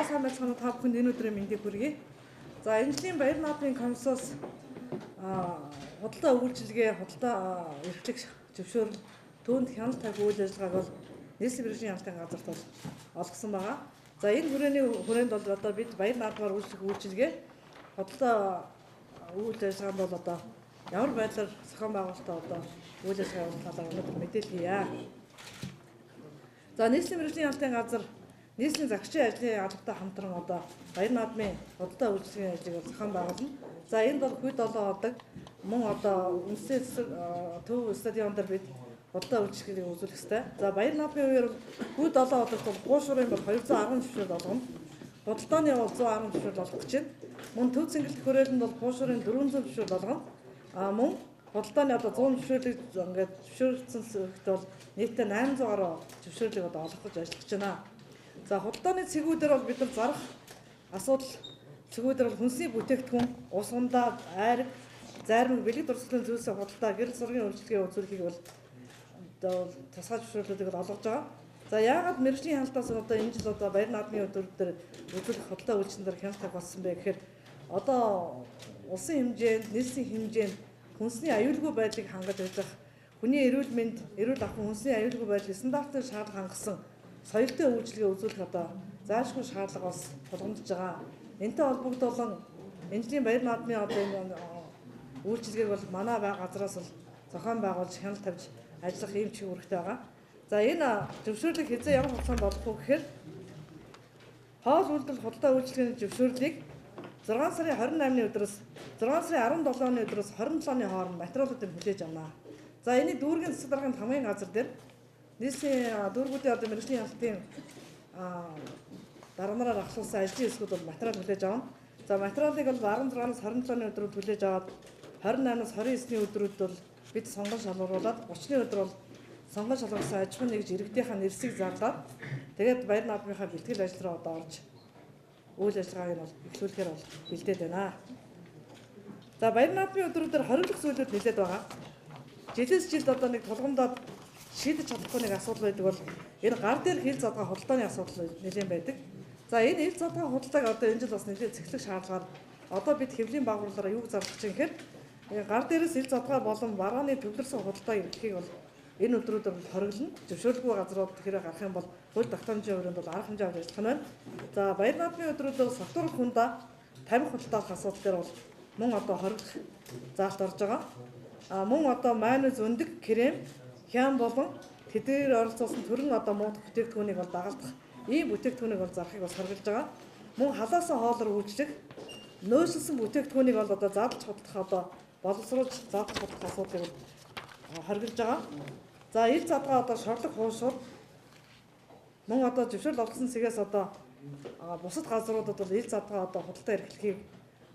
За сайн байцгаана уу, та бүхэнд энэ өдрийн мэндийг хүргэе. За энэ жилийн Баяр наадмын комиссоос худалдаа үйлчилгээ, худалдаа эрхлэх зөвшөөрөл, түүнд хяналт тавих үйл ажиллагааг бол нийслэлийн мэргэжлийн хяналтын газарт бол олгосон байгаа. За энэ хүрээний хүрээнд бол одоо бид Баяр наадмаар үйлчлэх үйлчилгээ, худалдаа үйл ажиллагаанд бол одоо ямар байдлаар зохион байгуулалтаа одоо үйл ажиллагаа явуулах талаар өнөөдөр мэдээлэл хийе. За нийслэлийн мэргэжлийн хяналтын газар нийслэлийн загсчийн ажлын албатай хамтран одоо Баяр наадмын худалдаа үйлчилгээний ажлыг зохион байгуулна. За энд бол хүй 7 ходог мөн одоо үндэсний төв стадион дээр бид худалдаа үйлчилгээг үзүүлэх ёстой. За Баяр наадмын үеэр хүй 7 ходогт бол гуушрын бол 210 зөвшөөрөл олгоно. Худалдааны бол 110 зөвшөөрөл олгох гэж байна. Мөн төв цэнгэлт хүрээлэнд бол гуушрын 400 зөвшөөрөл олгоно. А мөн худалдааны одоо 100 зөвшөөрлийг ингээд зөвшөөрсөн хэрэгтэй бол нийтдээ 800 гаруй зөвшөөрлийг одоо олгох гэж ажиллаж байна. За худалдааны цэгүүдээр бол бид нар зарах асуудал цэгүүдээр бол хүнсний бүтээгдэхүүн, ус ундаа, айраг, зарим бэлэг дурсгалын зүйлсийн худалдаа, гэрэл зургийн үйлчилгээ үзүүлэхийг бол одоо тусгай зөвшөөрлүүдийг бол олгож байгаа. За яагаад мэргэжлийн хяналтаас одоо энэ жил одоо Баяр наадмын өдөр дээр үзүүлэх худалдаа үйлчлэн дээр хяналт тавих болсон бэ гэхээр одоо улсын хэмжээнд, нийслэлийн хэмжээнд хүнсний аюулгүй байдлыг хангаж ажиллах, хүний эрүүл мэнд, эрүүл ахуй хүнсний аюулгүй байдлыг стандартын шаардлага хангасан соёлтой үйлчилгээ үзүүлэх одоо заашгүй шаардлага бас тулгамдж байгаа. Энтэй холбогдуулан энэ жилийн Баяр наадмын одоо энэ үйлчилгээг бол манай газраас бол зохион байгуулж хяналт тавьж ажиллах ийм чиг үүрэгтэй байгаа. За энэ зөвшөөрлийг хэзээ ямар хугацаанд олгох вэ гэхээр хоол үйлдвэрлэл худалдаа үйлчилгээний зөвшөөрлийг 6 сарын 28-ны өдрөөс 6 сарын 17-ны өдрөөс 27-ны хооронд материалуудыг хүлээж авна. За энийг дүүргийн засаг даргын хамгийн газар дээр нийслэлийн дүүргүүдийн одоо мэргэжлийн хяналтын дарга нараар ахлуулсан ажлын хэсгүүд бол материал хүлээж авна. За материалыг бол 16-наас 27-ны өдрүүд хүлээж аваад 28-наас 29-ны өдрүүд бол бид сонгон шалгаруулад 30-ны өдөр бол сонгон шалгуулсан аж ахуйн нэгж иргэдийнхаа нэрсийг зарлаад тэгээд Баяр наадмынхаа бэлтгэл ажил руу одоо орж үйл ажиллагааг нь бол эхлүүлэхээр бол бэлдээд байна. За Баяр наадмын өдрүүдээр хориглох зүйлүүд нэлээд байгаа. Жилээс жилд одоо нэг тулгамдаад шийдэж чадахгүй нэг асуудал байдаг бол энэ гар дээр хил задгаа худалдааны асуудал нэлээд байдаг. За энэ хил задгаа худалдааг одоо энэ жил бас нэлээд цэцлэх шаардлагаар одоо бид хэвлийн байгууллагаараа юу зарлах чинь гэхээр гар дээрээс хил задгаа болон барааны төвлөрсөн худалдаа эрхлэхийг бол энэ өдрүүдээр бол хориглоно. Зөвшөөрлгүй газрууд хэрэг гарах юм бол хууль тогтоомжийн хүрээнд бол арга хэмжээ авч ажиллах нь байна. За Баяр наадмын өдрүүдээр согтуур хүндээ тамхи худалдаалах асуудал дээр бол мөн одоо хориглох заалт орж байгаа. А мөн одоо майонез, өндөг, крем, хян болон тэдгээр оролцуулсан төрөн одоо муудах бүтээгдэхүүнийг бол дагалдах ийм бүтээгдэхүүнийг бол зарахыг бас хориглож байгаа. Мөн халаасан хоолоор үйлчлэх, нөөцлөсөн бүтээгдэхүүнийг бол одоо задлж худалдах одоо боловсруулж задлж худалдах асуудлыг бол хориглож байгаа. За ил задгаа одоо шорлог хуушур мөн одоо зөвшөөрөл олгосон цэгээс одоо бусад газруудад бол ил задгаа одоо худалдаа эрхлэхийг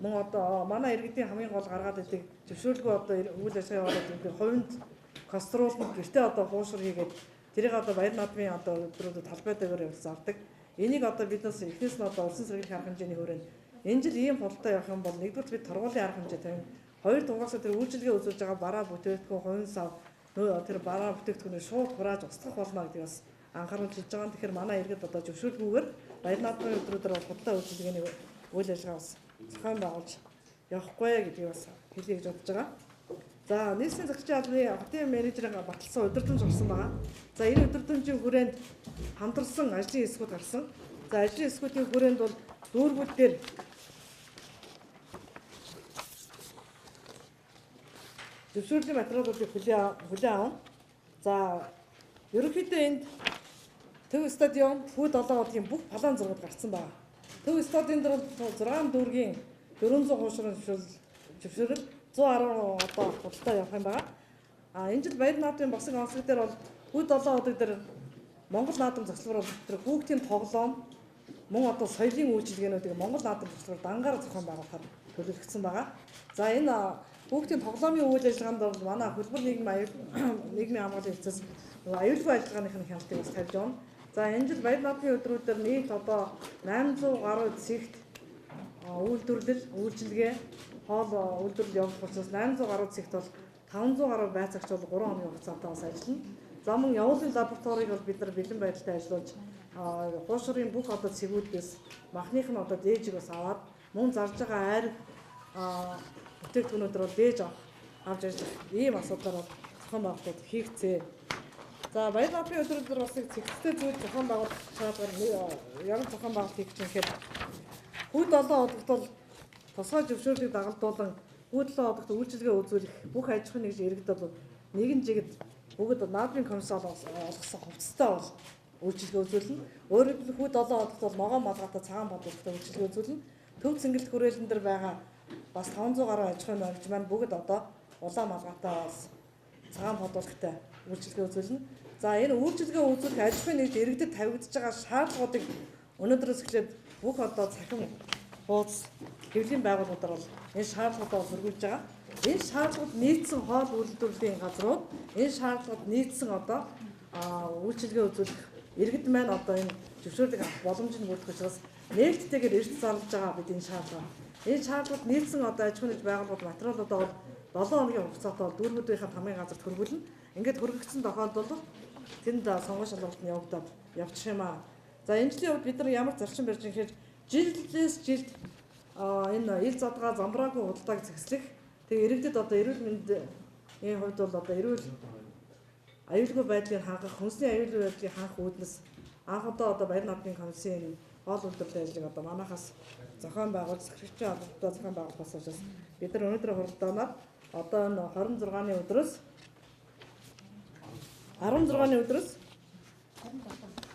мөн одоо манай иргэдийн хамгийн гол гаргаад идэг зөвшөөрлгүй одоо үйл ажиллагаа явуулаад ингээд хувинд каструуланд гэртээ одоо хуушур хийгээд тэрийг одоо Баяр наадмын одоо өдрүүдэд талбай дээр зардаг. Энийг одоо биднээс эхнээс нь одоо улсын сэргийлэх арга хэмжээний хүрээнд энэ жил ийм худалдаа явах юм бол нэгдүгээр бид торгуулийн арга хэмжээ тавина. Хоёр дугаараас тэр үйлчилгээ үзүүлж байгаа бараа бүтээгдэхүүн хувин сав тэр бараа бүтээгдэхүүнийг шууд хурааж устгах болно гэдгийг бас анхааруулж хэлж байгаа. Тэгэхээр манай иргэд одоо зөвшөөрлгүйгээр Баяр наадмын өдрүүдээр бол худалдаа үйлчилгээний үйл ажиллагаа бас зохион байгуулж явахгүй гэдгийг бас хэлье гэж бодож байгаа. За нийслэлийн загсчийн албаны хотын менежерийн баталсан удирдамж орсон байгаа. За энэ удирдамжийн хүрээнд хамтарсан ажлын хэсгүүд гарсан. За ажлын хэсгүүдийн хүрээнд бол дүүргүүд дээр зөвшөөрлийн материалуудыг хүлээн авна. За ерөнхийдөө энд Төв стадион, Хүү 7 хотын бүх палан зургууд гарсан байгаа. Төв стадион дээр бол 6 дүүргийн 400 хуушрын зөвшөөрөл 110 одоо худалдаа явах юм байна. А энэ жил Баяр наадмын босог онцлог дээр бол Хүү 7 ходог дээр Монгол наадам зохицлоор бол тэр хүүхдийн тоглоом мөн одоо соёлын үйлчилгээнүүдийг Монгол наадам зохицлоор дангаар зохион байгуулахаар төлөвлөгдсөн байгаа. За энэ хүүхдийн тоглоомын үйл ажиллагаанд бол манай хөтөлбөр нийгмийн хамгааллын хэлтсээс аюулгүй ажиллагааных нь хяналтыг бас тавьж явна. За энэ жил Баяр наадмын өдрүүдээр нийт одоо 800 гаруй цэгт үйлдвэрлэл, үйлчилгээ, хоол үйлдвэрлэл явуулах учраас 800 гаруй цэгт бол 500 гаруй байцаагч бол 3 хоногийн хугацаатай бас ажиллана. За мөн явуулын лабораторийг бол бид нар бэлэн байдалтай ажиллуулж хуушрын бүх одоо цэгүүдээс махных нь одоо дээжийг бас аваад мөн зарж байгаа айр бүтээгдэхүүнүүд рүү дээж авч ажиллах ийм асуудлаар бол зохион байгуулалт хийгцээ. За баяр наадмын өдрүүд бас нэг цэгцтэй зүйл зохион байгуулалт шаардлагаар ямар зохион байгуулалт хийх гэж юм гэхээр хүү 7 хоногт бол тусгай зөвшөөрлийг дагалдуулан хүү 7 хоногт үйлчилгээ үзүүлэх бүх аж ахуйн нэгж иргэд бол нэгэн жигд бүгд наадмын комисс олгосон хувцастай бол үйлчилгээ үзүүлнэ. Өөрөөр хэлбэл хүү 7 хоногт бол ногоон малгайтай цагаан бодлоготой үйлчилгээ үзүүлнэ. Төв цэнгэлт хүрээлэн дээр байгаа бас 500 гаруй аж ахуйн нэгж маань бүгд одоо улаан малгайтай бас цагаан бодлоготой үйлчилгээ үзүүлнэ. За энэ үйлчилгээ үзүүлэх аж ахуйн нэгж иргэдэд тавигдж байгаа шаардлагуудыг өнөөдрөөс эхлээд бүх одоо цахим хуудас хэвлэлийн байгууллагуудаар бол энэ шаардлагуудаа хөргүүлж байгаа. Энэ шаардлагууд нийцсэн хоол үйлдвэрлэлийн газрууд, энэ шаардлагууд нийцсэн одоо үйлчилгээ үзүүлэх иргэд маань одоо энэ зөвшөөрлийг авах боломжийг бүрдэх учраас нээлттэйгээр эрт зарлж байгаа бид энэ шаардлага. Энэ шаардлагууд нийцсэн одоо аж ахуйн нэгж байгууллагууд материалуудаа бол 7 хоногийн хугацаатай бол дүүргүүдийнхээ тамгын газарт хөргүүлнэ. Ингээд хөргөгдсөн тохиолдолд тэнд сонгон шалгалт нь явагдаад явчих юм аа. За энэ жилийн хувьд бид нар ямар зарчим барьж байгаа гэхээр жилээс жилд энэ ил задгаа замбраагүй худалдааг зэгслэх. Тэгээ иргэдэд одоо эрүүл мэндийн хувьд бол одоо эрүүл аюулгүй байдлыг хангах, хүнсний аюулгүй байдлыг хангах үүднээс анх удаа одоо баяр наадмын комиссийн хоол үйлдвэрлэлийн ажлыг одоо манахаас зохион байгуулж, сахирчийн албатай зохион байгуулахаас учраас бид нар өнөөдөр хуралдаанаар одоо энэ 26-ны өдрөөс 16-ны өдрөөс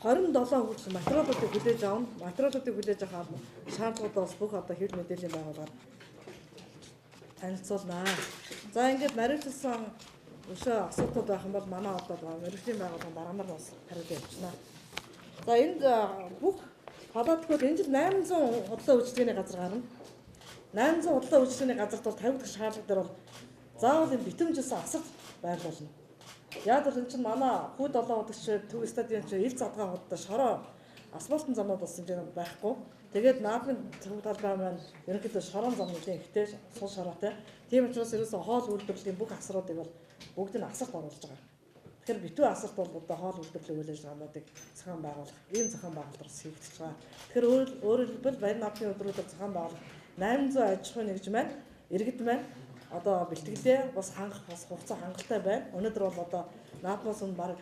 27 хүртэл материалуудыг хүлээж авна. Материалуудыг хүлээж авах шаардлагуудаа бас бүх одоо хэвлэл мэдээллийн байгууллагаар танилцуулнаа. За ингээд нариучлсан өшөө асуудлууд байх юм бол манай одоо мэргэжлийн байгууллагын дарга нар бас хариулт явуулна. За энд бүх палаткууд энэ жил 800 худалдаа үйлчилгээний газар гарна. 800 худалдаа үйлчилгээний газарт бол тавигдах шаардлага дээр бол заавал энэ битэмжсэн асарт байрлуулна. Яг бол энэ чинь манай хүү 7 худагч төв стадион чинь ил задгаа худалдаа шороо асфальтын замнууд бас хэмжээнд байхгүй. Тэгээд наадмын төв талбай маань ерөнхийдөө шороон зам нэлээд ихтэй сул шороотой. Тийм учраас ерөөсөө хоол үйлдвэрлэлийн бүх асруудыг бол бүгд нь асарт оруулж байгаа. Тэгэхээр битүү асарт бол одоо хоол үйлдвэрлэлийн үйл ажиллагаануудыг зохион байгуулах, ийм зохион байгуулалт бас хийгдэж байгаа. Тэгэхээр өөрөөр хэлбэл баяр наадмын өдрүүдээр зохион байгуулах 800 аж ахуйн нэгж маань иргэд маань одоо бэлтгэлээ бас хангах бас хугацаа хангалттай байна. Өнөөдөр бол одоо наадмаас өмнө бараг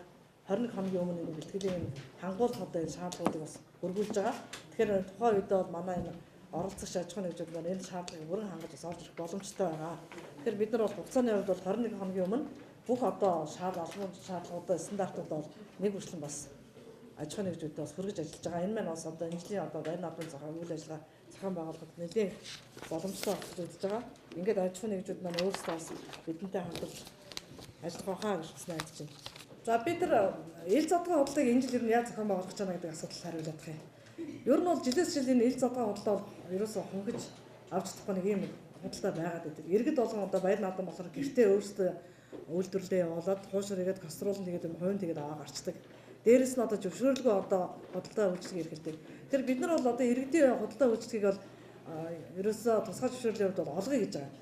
21 хоногийн өмнө энэ бэлтгэлийн хангуулах одоо энэ шаардлагуудыг бас хөргүүлж байгаа. Тэгэхээр тухайн үедээ бол манай энэ оролцогч аж ахуйн нэгжүүд маань энэ шаардлагыг бүрэн хангаж бас олж ирэх боломжтой байгаа. Тэгэхээр бид нар бол хугацааны хувьд бол 21 хоногийн өмнө бүх одоо албан шаардлагуудаа стандартуудаа бол нэг хүртлэн бас аж ахуйн нэгжүүдэд бас хөргөж ажиллаж байгаа. Энэ маань бас одоо энэ жилийн одоо баяр наадмын зохион үйл ажиллагаа зохион байгуулахад нэлээд боломжтой болж үзэж байгаа. Ингээд аж ахуйн нэгжүүд маань өөрсдөө бас бидэнтэй хамтарч ажиллах байхаа гэж найдаж байна. За бид нар ил задгаа худлыг энэ жил ер нь яаж зохион байгуулах гэж байна гэдэг асуудал хариулах юм. Ер нь бол жилээс жил энэ ил задгаа худлаа бол ерөөсөө хөнгөж авч чадахгүй нэг юм худалдаа байгаад байдаг. Иргэд болгон одоо баяр наадам болохоор гэртээ өөрсдөө үйлдвэрлэлээ явуулаад хуушуур игээд кастролн тэгээд юм хувин тэгээд аваа гарчдаг. Дээрэс нь одоо зөвшөөрлгүй одоо худалдаа үйлчилгээ эрхэлдэг. Тэгэхээр бид нар бол одоо иргэдийн худалдаа үйлчилгээг бол ерөөсөө тусгай зөвшөөрлийн хувьд бол олгоё гэж байгаа.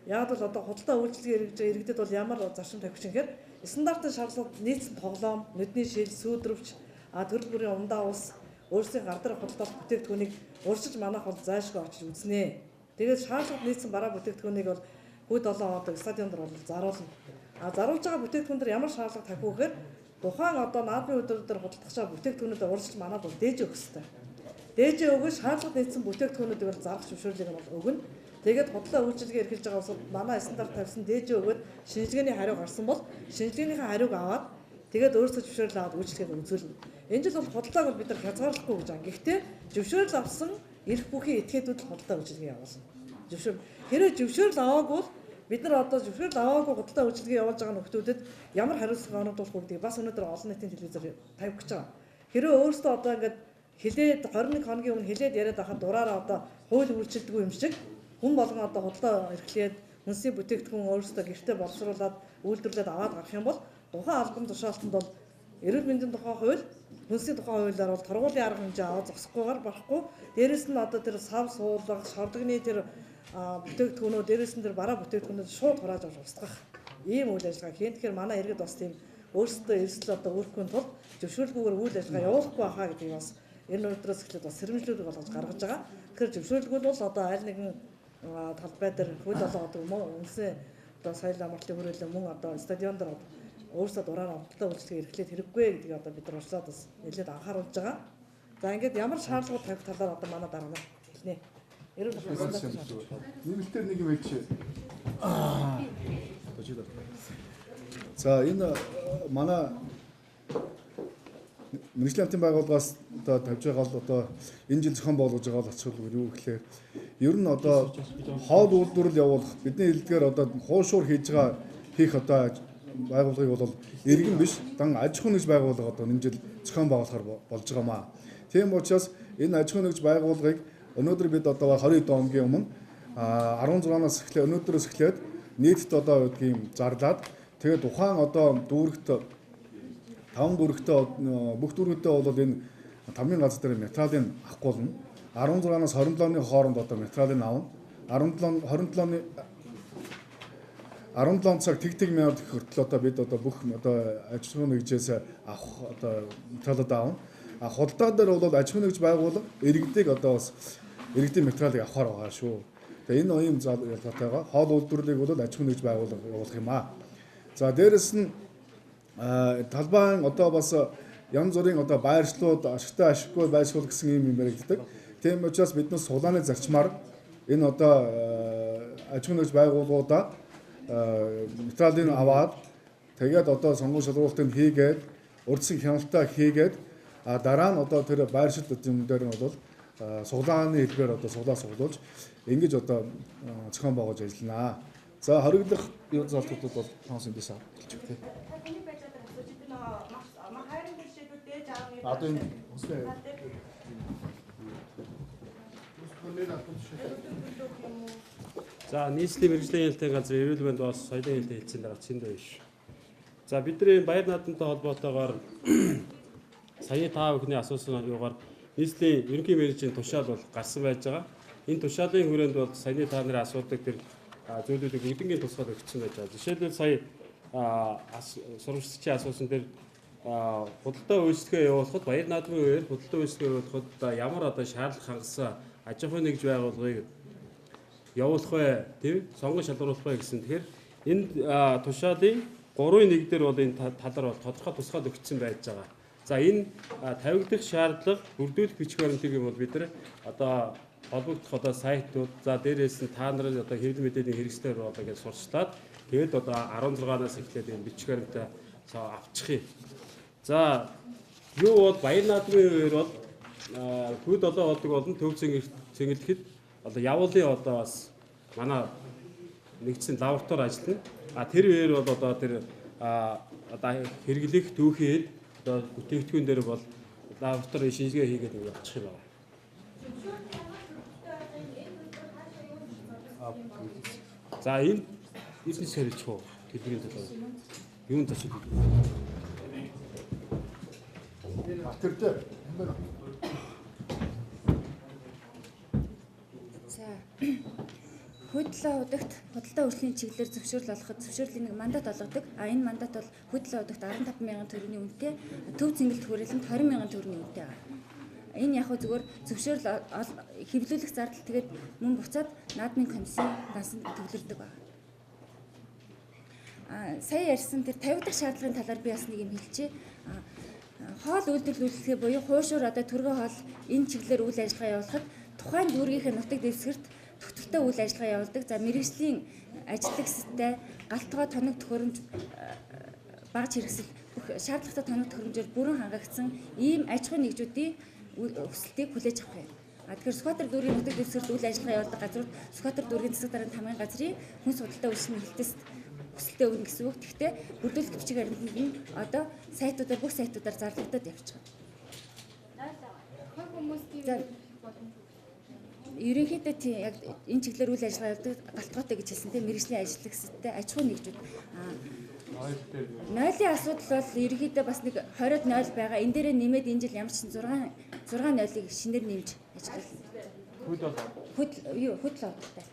Яг бол одоо худалдаа үйлчилгээ эрхэлж байгаа иргэдэд бол ямар зарчим тавих чинь гэхээр стандартын шаардлагууд нийцсэн тоглоом, нүдний шил, сүүдрвч, төрөл бүрийн умдаа ус, өөрсдийн гар дээр худалдаалах бүтээгдэхүүнийг урьдчилж манайх бол зайлшгүй очиж үзнэ. Тэгээд шаардлагууд нийцсэн бараа бүтээгдэхүүнийг бол хүү 7 хоног стадион дээр бол заруулна. А заруулж байгаа бүтээгдэхүүн дээр ямар шаардлага тавих вэ гэхээр тухайн одоо наадмын өдөр дээр худалдах чаа бүтээгдэхүүнүүдээ урьдчилж манад бол дээж өгөх ёстой. Дээж өгөх шаардлага нийцсэн бүтээгдэхүүнүүдийг бол зарах зөвшөөрлийг нь бол өгнө. Тэгээд худалдаа үйлчилгээ эрхэлж байгаа улсууд манай стандарт тавьсан дээж өгөөд шинжилгээний хариу гарсан бол шинжилгээнийхээ хариуг аваад тэгээд өөрсдөө зөвшөөрөл аваад үйлчилгээг үзүүлнэ. Энэ жил бол худалдааг бол бид нар хязгаарлахгүй гэж байгаа. Гэхдээ зөвшөөрөл авсан эрх бүхий этгээдүүд л худалдаа үйлчилгээ явуулна. Зөвшөөрөл хэрвээ зөвшөөрөл аваагүй бол бид нар одоо зөвшөөрөл аваагүй худалдаа үйлчилгээ явуулж байгаа нөхдүүдэд ямар хариуцлага оногдуулах вэ гэдгийг бас өнөөдөр олон нийтийн телевизээр тавих гэж байгаа. Хэрвээ өөрсдөө одоо ингээд хилээд 21 хоногийн өмнө хилээд яриад байхад дураараа одоо хууль үйлчилдэггүй юм шиг хүн болгон одоо худалдаа эрхлээд хүнсний бүтээгдэхүүн өөрсдөө гэртээ боловсруулад үйлдвэрлээд аваад гарах юм бол тухайн албан тушаалтанд бол эрүүл мэндийн тухай хууль, хүнсний тухай хуулиар бол торгуулийн арга хэмжээ аваад зогсохгүйгээр барахгүй. Дээрэс нь одоо тэр сав суулгах, шордогны тэр бүтээгдэхүүнүүд, дээрэс нь тэр бараа бүтээгдэхүүнүүд шууд хурааж авч устгах ийм үйл ажиллагаа хийн. Тэгэхээр манай иргэд бас тийм өөрсдөө эрсдэл одоо үүрэхгүй тулд зөвшөөрлгүйгээр үйл ажиллагаа явуулахгүй байхаа гэдгийг бас энэ өдрөөс эхлээд бас сэрэмжлүүлэг болгож гаргаж байгаа. Тэгэхээр зөвшөөрлгүй бол одоо аль нэгэн талбай дээр хөл олгодог юм уу үндсэн одоо соёл амралтын хүрээлэн мөн одоо стадион дээр өөрсдөө дураар худалдаа үйлчилгээ эрхлээд хэрэггүй гэдгийг одоо бид нар урьдчилаад бас нэлээд анхааруулж байгаа. За ингээд ямар шаардлагууд тавих талаар одоо манай дарга нар хэлнэ. Эрүүл нэмэлтээр нэг юм хэлчихье. За энэ манай мэргэжлийн хамтын байгууллагаас одоо тавьж байгаа бол одоо энэ жил зохион байгуулж байгаа бол ач холбогдол юу гэхээр ер нь одоо хоол үйлдвэрлэл явуулах бидний хэлдгээр одоо хуушуур хийж байгаа хийх одоо байгууллагыг бол иргэн биш дан аж ахуйн нэгж байгууллага одоо энэ жил зохион байгуулахар болж байгаа маа. Тийм учраас энэ аж ахуйн нэгж байгууллагыг өнөөдөр бид одоо 20 хоногийн өмнө 16-наас эхлээ өнөөдрөөс эхлээд нийтэд одоо гэдгийг зарлаад тэгээд тухайн одоо дүүрэгт 5 дүүрэгтээ бүх дүүргүүдээ бол энэ тамийн газар дээр материалыг авахгүй болно. 16-наас 27-ны хооронд одоо материалыг авна. 17 27-ны 17 цаг тэг минут хүртэл одоо бид одоо бүх одоо аж ахуйн нэгжээс авах одоо материалууд авна. А худалдаа дээр бол аж ахуйн нэгж байгууллага иргэдийг одоо бас иргэдийн материалыг авахар байгаа шүү. Тэгээ энэ оюун ялгаатайгаа хоол үйлдвэрлэлийг бол аж ахуйн нэгж байгууллага явуулах юм аа. За дээрэс нь талбайн одоо бас янз бүрийн одоо байршлууд ашигтай ашиггүй байршуул гэсэн юм яригддаг. Тийм учраас бид нар сулааны зарчмаар энэ одоо аж ахуйн нэгж байгууллагуудаа материалыг аваад тэгээд одоо сонгон шалруултыг хийгээд урьдчилан хяналтаа хийгээд дараа нь одоо тэр байршил юм дээр нь бол суглааны хэлбэр одоо суглаа суглуулж ингэж одоо зохион байгуулж ажиллана. За хориглох залтууд бол тоонс эндээс хэлчих тий. Одоо энэ хүснэ. За нийслэлийн мэргэжлийн хяналтын газар эрүүл мэнд бас соёлын хяналтын хэлтсийн дарга Цэндэ биш. За бидний баяр наадамтай холбоотойгоор саяны та бүхний асуусан юугаар нийслэлийн ерөнхий менежерийн тушаал бол гарсан байж байгаа. Энэ тушаалын хүрээнд бол саяны та нарын асуудаг тэр зүйлүүдийг бүгднгийн тусгаад өгсөн байж байгаа. Жишээлбэл сая сурвалжлагчийн асуусан тэр худалдаа үйлчлэгээ явуулахад баяр наадмын үеэр худалдаа үйлчлэгээ явуулахад ямар одоо шаардлага хангасан аж ахуйн нэгж байгууллагыг явуулах вэ, тийм сонгон шалгаруулах вэ гэсэн. Тэгэхээр энэ тушаалын 3-1 дээр бол энэ талаар бол тодорхой тусгаад өгсөн байж байгаа. За энэ тавигдах шаардлага бүрдүүлэх бичих баримтыг юм бол бид нар одоо холбогдох одоо сайтууд за дээрээс нь та нарын одоо хэвлэл мэдээний хэрэгслээр одоо гэж сурчлаад тэгээд одоо 16-наас эхлээд энэ бичих баримтаа авчих юм. За юу бол баяр наадмын үеэр бол хүүд олоо болдог болон төв цэнгэлэхэд одоо явуулын одоо бас манай нэгдсэн лаборатори ажиллана. А тэр үеэр бол одоо тэр одоо хэрэглэх түүхийд одоо бүтээгдэхүүн дээр бол лаборатори шинжилгээ хийгээд ингэ явчих юм байна. За энэ бизнес хэрэгжих үү? Төлбөрийн төлөв. Юун засаг. Тэр дээр. За хөдлөө удагт худалдаа үйлчлэлийн чиглэлээр зөвшөөрөл олгоход зөвшөөрлийн нэг мандат олгодог. А энэ мандат бол хөдлөө удагт 15 мянган төгрөгийн үнэтэй, төв цэнгэлт хүрээлэнд 20 мянган төгрөгийн үнэтэй байгаа. Энэ яг зүгээр зөвшөөрөл хэвлүүлэх зардал тэгээд мөн буцаад наадмын комиссийн дансанд төвлөрдөг байна. А сая ярьсан тэр тавигдах шаардлагын талаар би бас нэг юм хэлчихье. Хоол үйлдвэрлэл үйлчлэгээ буюу хуушуур одоо түргэн хоол энэ чиглэлээр үйл ажиллагаа явуулахад тухайн дүүргийнхээ нутаг дэвсгэрт доктортой үйл ажиллагаа явуулдаг. За мэргэжлийн ажилтнагстай галтгой тоног төхөөрөмж багж хэрэгсэл бүх шаардлагатай тоног төхөөрөмжөөр бүрэн хангагдсан ийм аж ахуйн нэгжүүдийн хүсэлтийг хүлээж авах юм. А тэгэхээр Сүхбаатар дүүргийн нутаг дэвсгэрт үйл ажиллагаа явуулдаг газрууд Сүхбаатар дүүргийн засаг даргын тамгын газрын хүн судалтай үйлчлэлийн хэлтэст хүсэлтээ өгнө гэсэн үг. Тэгэхдээ бүрдүүлэх бичиг баримтанд нь одоо сайтуудаар бүх сайтуудаар зарлагдаад явчих. Ерөнхийдөө тийм яг энэ чиглэлээр үйл ажиллагаа явуулдаг галтгоотой гэж хэлсэн тийм мэргэжлийн ажилтнагстай аж ахуйн нэгжүүд. Нойлын асуудал бол ерөнхийдөө бас нэг 20-од 0 байгаа. Энэ дээрээ нэмээд энэ жил ямар ч 6 нойлыг шинээр нэмж ажиллана. Хөдөл хөдөл одтой.